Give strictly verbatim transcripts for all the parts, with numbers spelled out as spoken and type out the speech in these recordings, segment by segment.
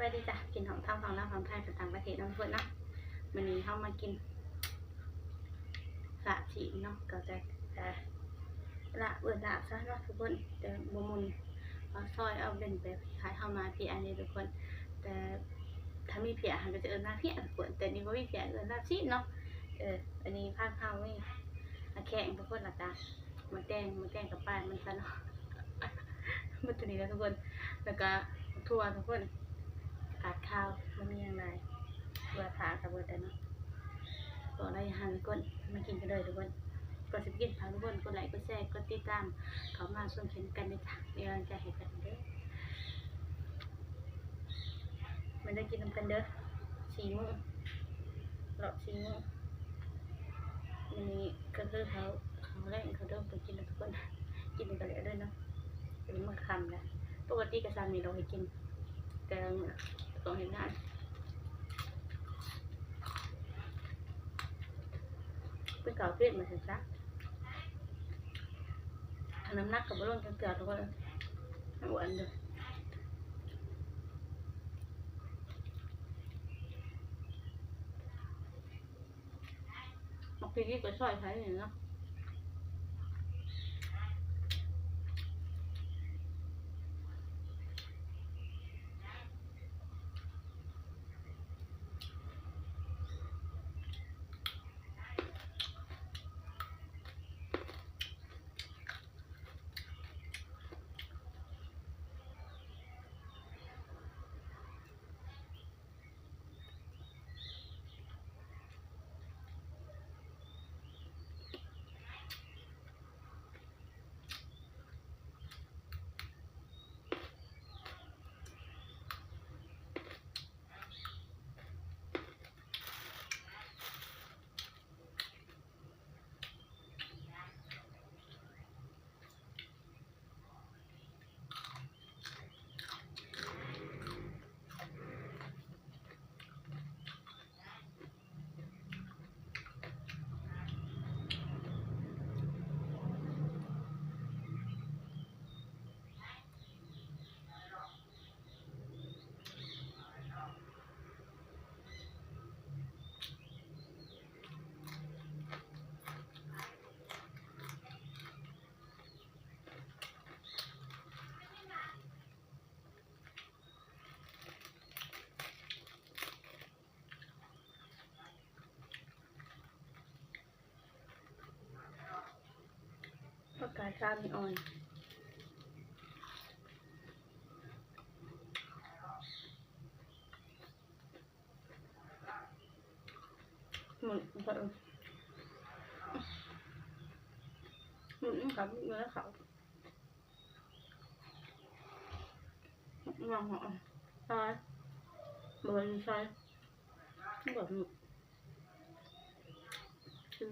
สวัสดีจ้ะ กินของทางฝั่งลาวฝั่งไทยกับต่างประเทศเนาะทุกคนเนาะ มื้อนี้เฮามากินลาบซีนเนาะ ก็จะ จะลาบ เอิ้นลาบซะเนาะทุกคน แต่บ่แม่น เอาซอยเอาเป็นแบบคล้ายๆเฮามาเพียอันนี้ทุกคน แต่ถ้ามีเพียหั้นก็จะเอิ้นลาบเพียทุกคน แต่นี่บ่มีเพีย เอิ้นลาบซีนเนาะ เออ อันนี้ผักเฮามี อาแข้งทุกคน แล้วก็หมากแตง หมากแตงกับปลายมันซะเนาะ หมดเท่านี้แล้วทุกคน แล้วก็ถั่วทุกคน ขาดข้าว บ่มีหยังหลาย เพื่อพากับเบิดแล้วเนาะ ก็ได้หันทุกคน มากินกันเลยทุกคน ก่อนสิไปกิน ฝากทุกคนกดไลค์ กดแชร์ กดติดตาม เข้ามาชวนกินกันด้วยจ้ะ เป็นกำลังใจให้กันเด้อ มาเด้อ กินนำกันเด้อ สี่มื้อ รอบสี่มื้อ มื้อนี้ก็คือเขา เขาแรงเขาเริ่มไปกินแล้วทุกคน กินกันแล้วเด้อเนาะ เป็นมื้อค่ำแล้ว ปกติก็ซ้ำนี่เราให้กิน แต่ต้องเฮ็ดงาน เป็นเก่าเพียดมาซั่นซะ น้ำหนักก็บ่ลงจักเทื่อทุกคน อ้วนเด้อ หมากพริกนี่ก็ซอยไผนี่เนาะ ผักกาดซามีออน หมึก หมึกกับเนื้อเขา วางหัวอ่อน ซอย เบอร์ซอย แบบนี้ คือ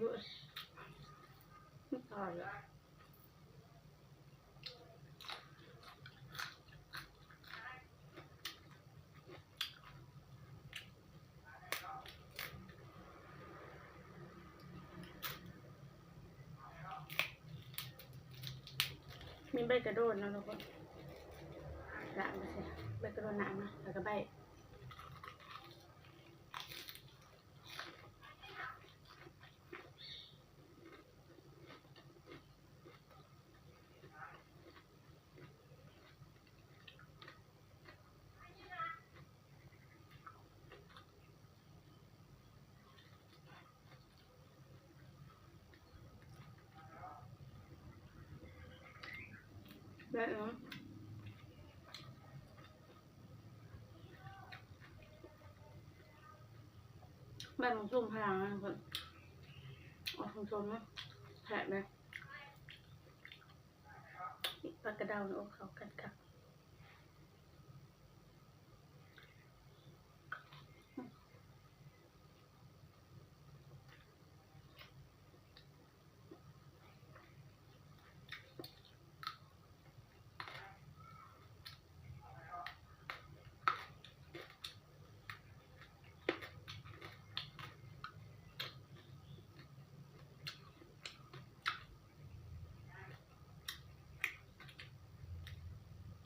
ไม่ตายอ่ะ มีใบกระโดดเนาะทุกคน ล้างไปสิ ใบกระโดดหนามนะ แล้วก็ใบ แบบนี้ แบบมันส้มพลังนะทุกคน ออกส้มๆนะ แผลไหม ปลากระเดาเนี่ย โอ้ เขากัดค่ะ เ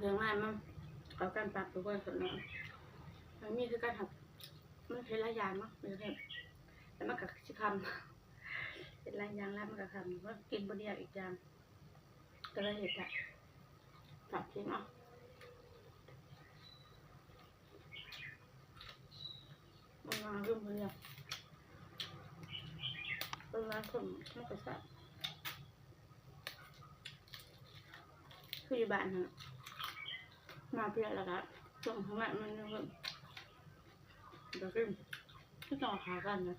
เพิ่งมามันเอากันปรับตัวเพิ่นเนาะ มันมีคือกันครับ มันเฮ็ดหลายอย่างเนาะ มันเฮ็ด แล้วมันก็สิคำ เฮ็ดหลายอย่างแล้วมันก็คำ มันกินบ่ได้อีกอย่าง ก็เลยเฮ็ดอะ ฝากกินเนาะ มันมาเรื่องเดียว เวลาคนมันก็แซ่บ คืออยู่บ้านหั่น มาเพียแล้วก็ส่งข้างหลังมันยังแบบ เดี๋ยวกิน ที่ต่อหากันนะ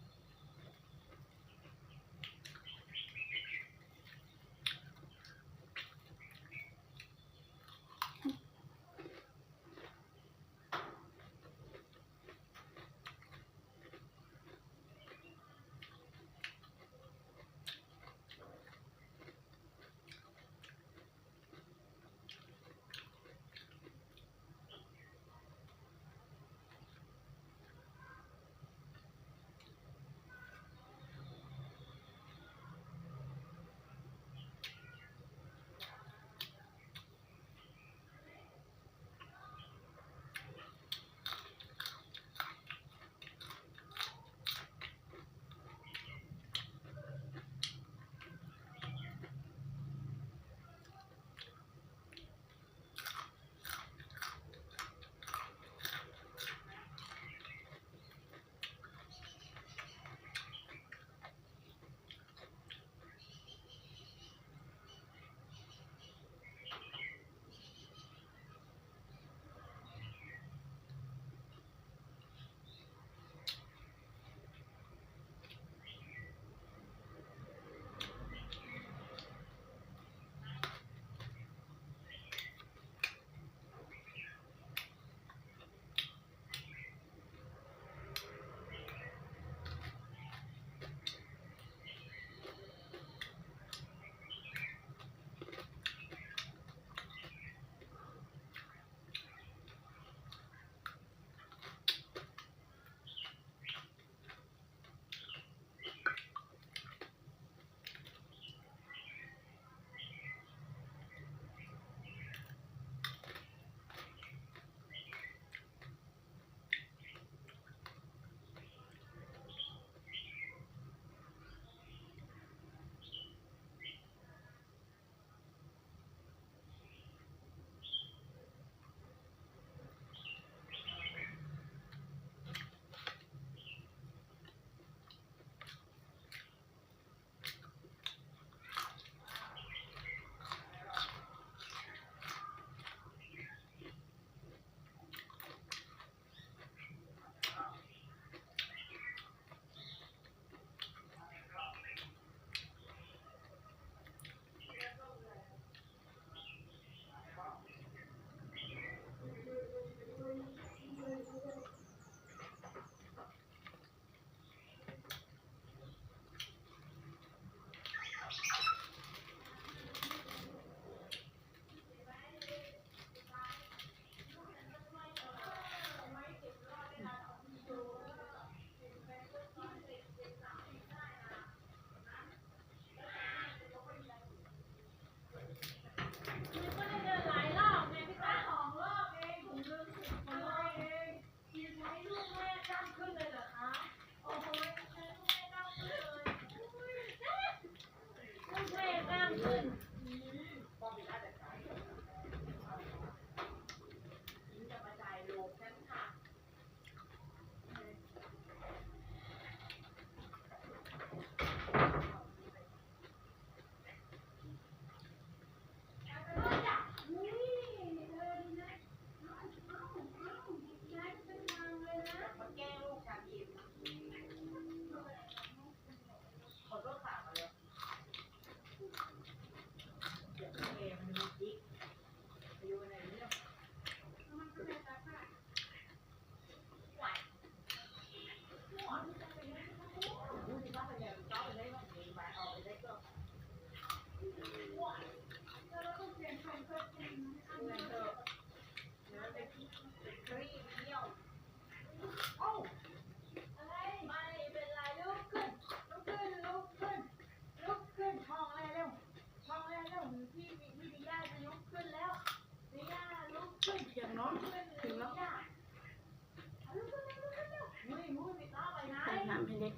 เก่ง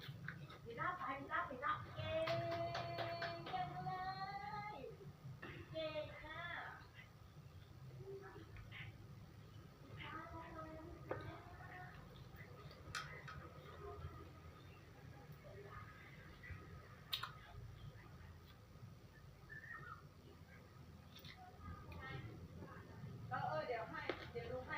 เก่งมาก เออเออเดี๋ยวให้ เดี๋ยวดูให้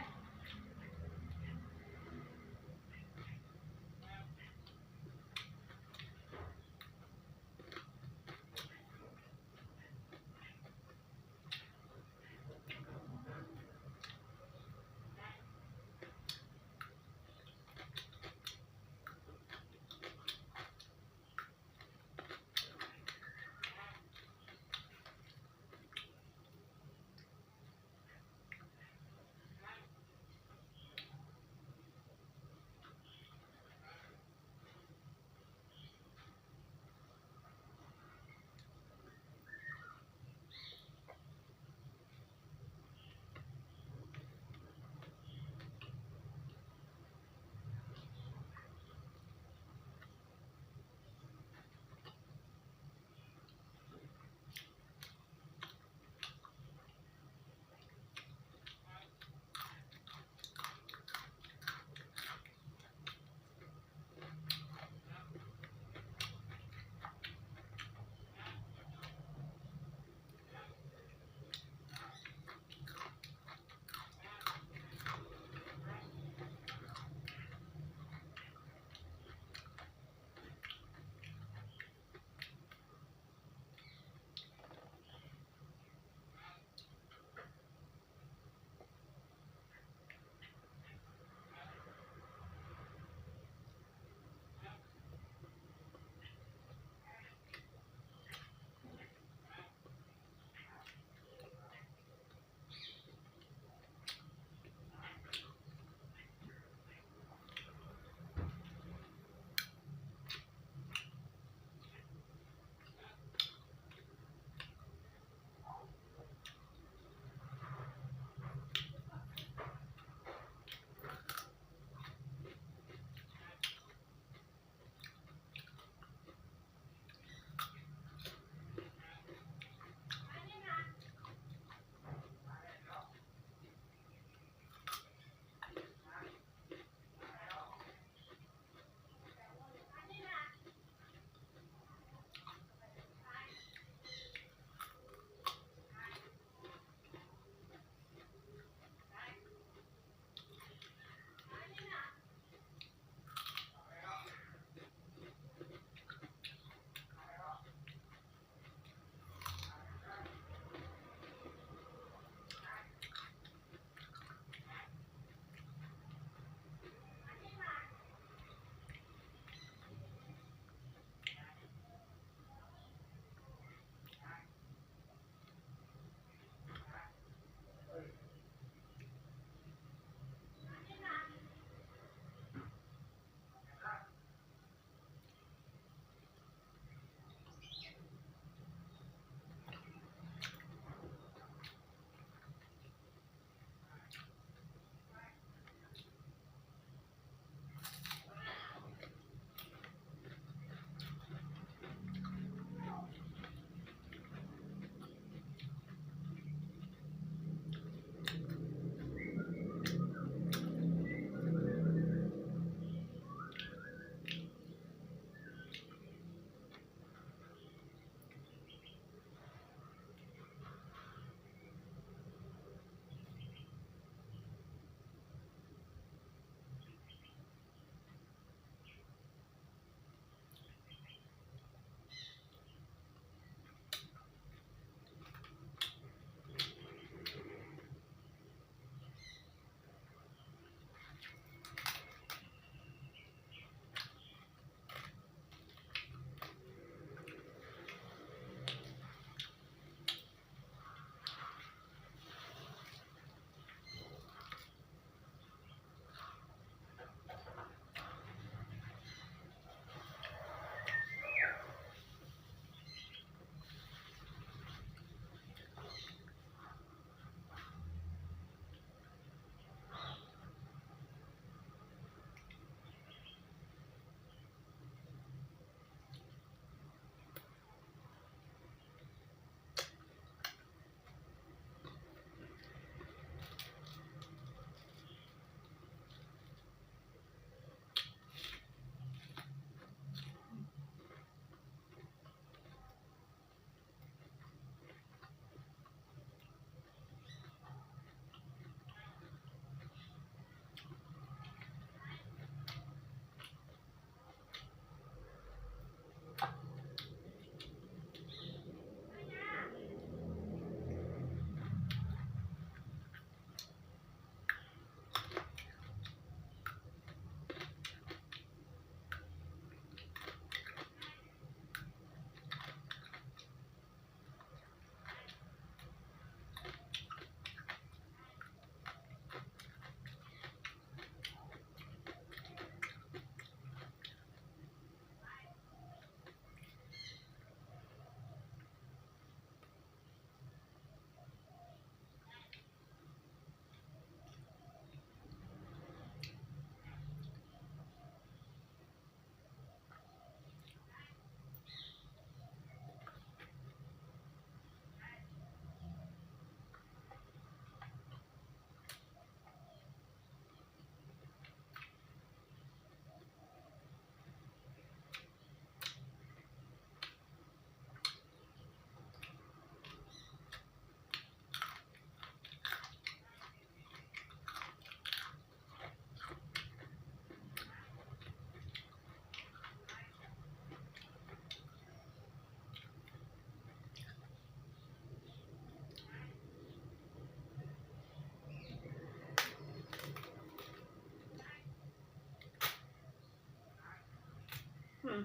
อืม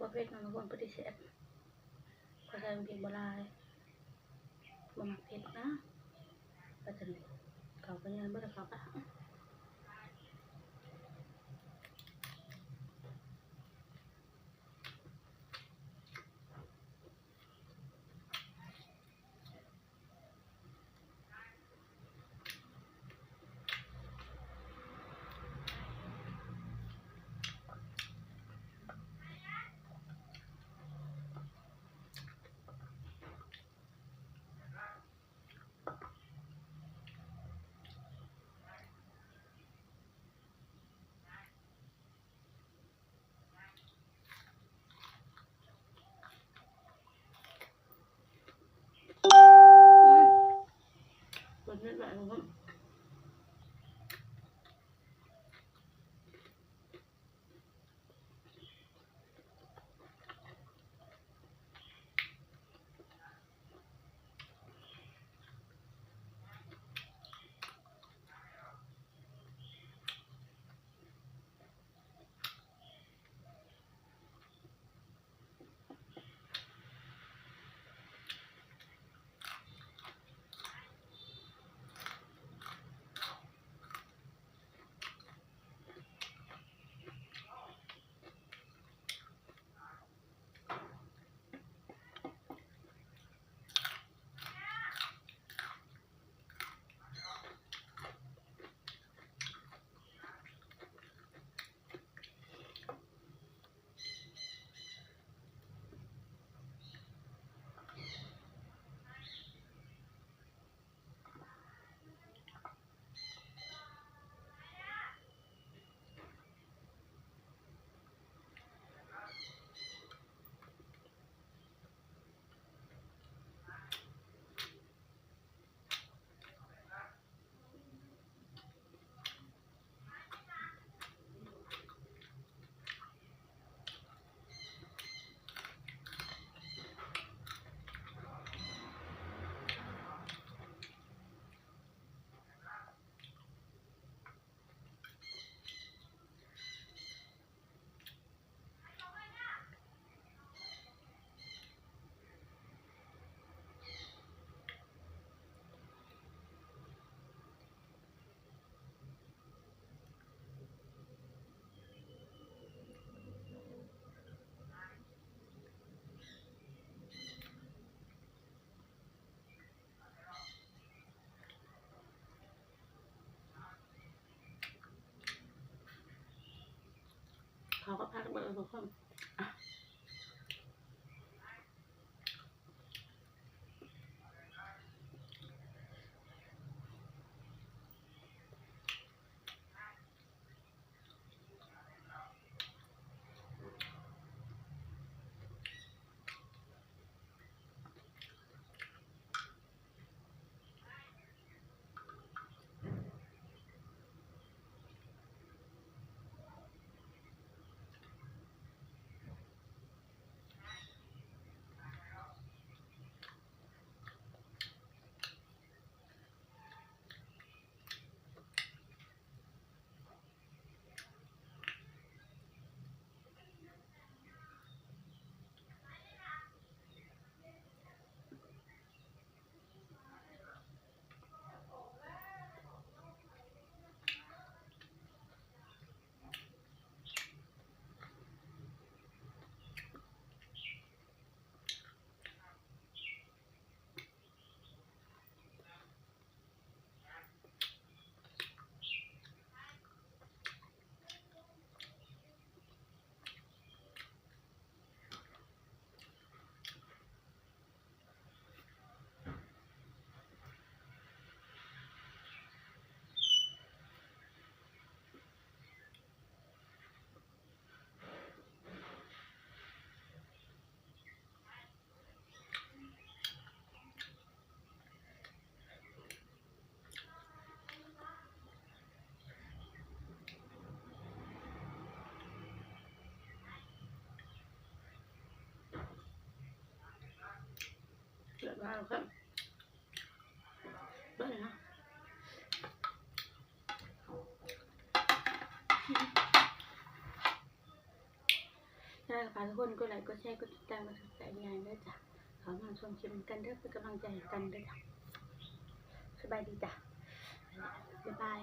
บ่เผ็ดเนาะทุกคน พอดีแซ่บ ก็ใส่พริกบ่หลาย บ่มักเผ็ดนะ ก็จะเขาก็ยังบ่ได้เขาก็ เปิดไม่ไหวแล้วก็เขาก็พักเบอร์ทุกคน เ เบิ่งเนาะ แล้วก็ฝากทุกคนกดไลค์กดแชร์กดติดตามกดซับสไครบ์อย่างเด้อจ้ะ ขอมาชมคลิปกันเด้อ เป็นกำลังใจให้กันเด้อจ้ะ สบายดีจ้ะ บ๊ายบาย